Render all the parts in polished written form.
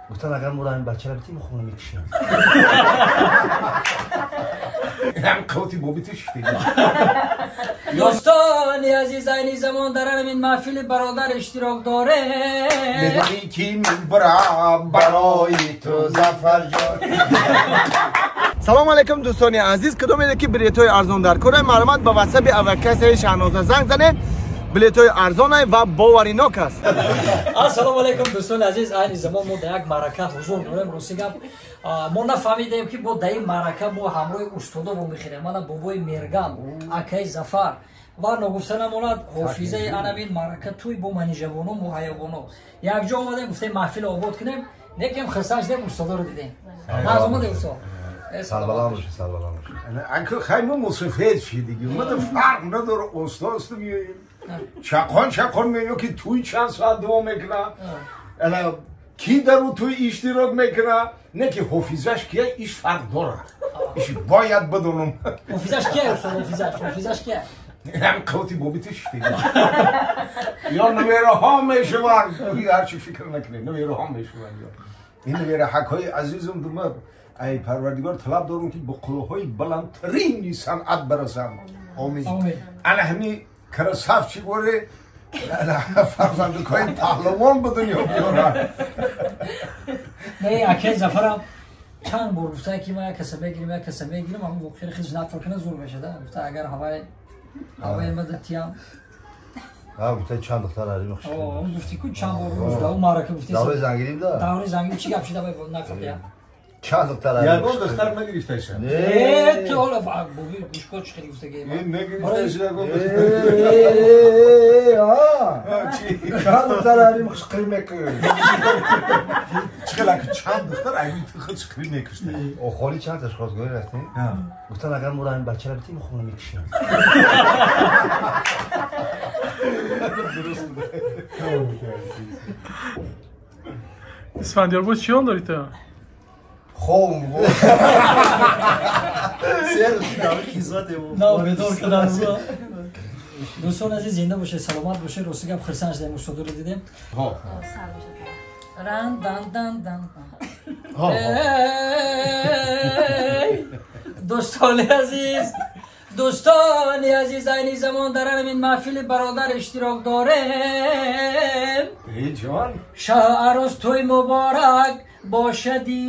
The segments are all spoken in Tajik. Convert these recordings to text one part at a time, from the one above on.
Гуфтан агар мо ин бачаро битим хона мекушам. Ҳам қавти бобити шуд. Дӯстони азиз, айни замон дар ҳамин маҳфили бародар иштирок дорем. Медонӣ ки мебарам барои ту Зафар ҷон. Салом алейкум дӯстони азиз, кадомеде ки билетҳои арзон дар кора, маълумот ба WhatsApp авакасаи Шаҳноза занг занед. Билетҳои арзонай ва боваринок аст. Ассалому алайкум дӯстони азиз, айни замон мо дар як маърака ҳузур дорем. Рости гап, мо нафаҳмидем ки бо дар ин маърака мо ҳамроҳи устодо вомехӯрем. Мана бобои Мерган, акаи Зафар ва ногуфта намонад ҳофизаи анамин маърака тӯй бо манижабоно муҳайёбоно якҷо омадем, гуфтем маҳфил обод кунем, некем хурсанд шудем, устодоро дидем. Наз омадем устод. Сарбаланд бошед, сарбаланд бошед. Анко хаймо мусафед шидиги. Мада фарқ надора устод аст меоем. Чақон чақон меоем ки туй чанд соат давом мекунад. Ана ки дар у туй иштирок мекунад, не ки ҳофизаш кия, иш фарқ дорад. Иш бояд бидонам. Ҳофизаш кия устод, ҳофизаш, ҳофизаш кия? Ҳам қавти бобити шидиги. Ё набераҳо мешаванд. Ҳарчи фикр накунед, набераҳо мешаванд. Ин набераҳакҳои азизам дума ай парвардигор талаб дорам ки ба қуллаҳои баландтарини санъат барасанд. Омин. Ана ҳами красавчик воре фарзандакҳои паҳлавон ба дунё биёранд. Не, акаи Зафарам чанд бор гуфта ки ман як каса мегирим, як каса мегирим, аммо воқеа хеле нақл кунад зур мешада. Гуфта агар ҳаваи мада тиям. Гуфта чанд духтар арим хуш. Гуфти ку чанд бор гуфта, у маърака гуфти. Даври зангирим да. Даври зангирим чӣ гап шуда нақл кунад? Чанд духтар арим. Ягон духтар нагирифташа. Не, ту ҳоло боби гӯшко чӣ хеле гуфтаги. Нагирифташа ягон духтар. Чанд духтар арим хуш қирим мекунад. Чӣ хеле чанд духтар арим хуш қирим мекушт. Охоли чанд таш хостгорӣ рафтем? Гуфтан агар мо ин бачаро битим хона мекушам. Исфандиёр боз чӣ он дорӣ ту? Хом буд. Сер хизмат бедор кардам. Дӯстон азиз, зинда бошед, саломат бошед. Рости гап хурсанд шудем, устодоро дидем. Ран дан дан дан. Дӯстони азиз, дӯстони азиз, айни замон дар ҳамин маҳфили бародар иштирок дорем. Ҷон шоҳ арӯс тӯй муборак бошади.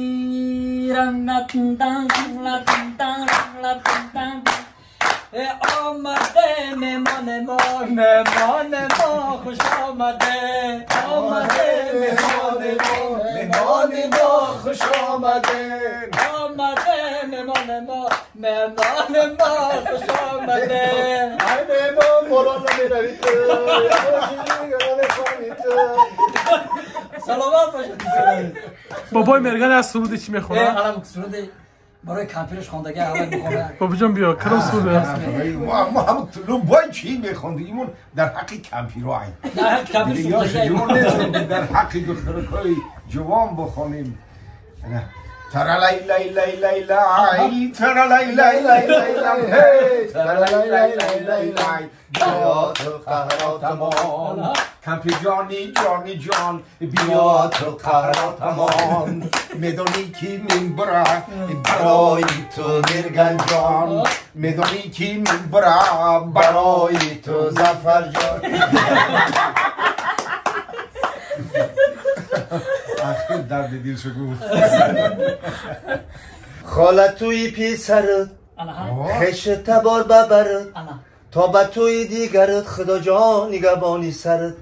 Омаде меҳмони мо, меҳмони мо хуш омаде. Омаде меҳмони мо, меҳмони мо хуш омаде. Омаде меҳмони мо, меҳмони мо хуш омаде. Ай меҳмон боло намеравӣ ту, намехонӣ ту. Саломат бошед. Бобои Мерган аз суруди чӣ мехонад? Алам суруди барои кампираш хондаги ҳавай мехонад. Бобоҷон биё, кадом суруд аст? Мо ҳам лубой чӣ мехондагимон дар ҳаққи кампиро ай. Дар ҳаққи кампир суруд дар ҳаққи духтаракҳои ҷавон бихонем. Таралай лай лай лай лай, таралай лай лай лай лай, таралай лай лай лай лай. Биё ту қаҳротамон, кампир ҷони ҷони ҷон, биё ту қаҳротамон. Медонӣ ки мебара барои ту Мерган ҷон, медонӣ ки мебара барои ту Зафар ҷон. Ахир дарди дилшо гуфт. Хола туи писарат, хеш табор бабарат, то ба туи дигарат Худоҷон нигаҳбони сарат,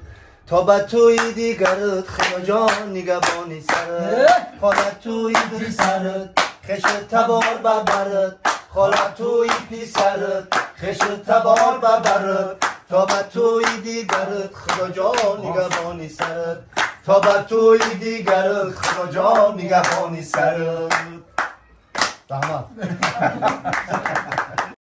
то ба туи дигарат Худоҷон нигаҳбони сарат. Хола туи писарат, хеш табор бабарат, хола туи писарат, хеш табор бабарат, то ба туи дигарат Худоҷон нигаҳбони сарат, то ба туи дигарат Худоҷон нигаҳбони сарат. Раҳмат.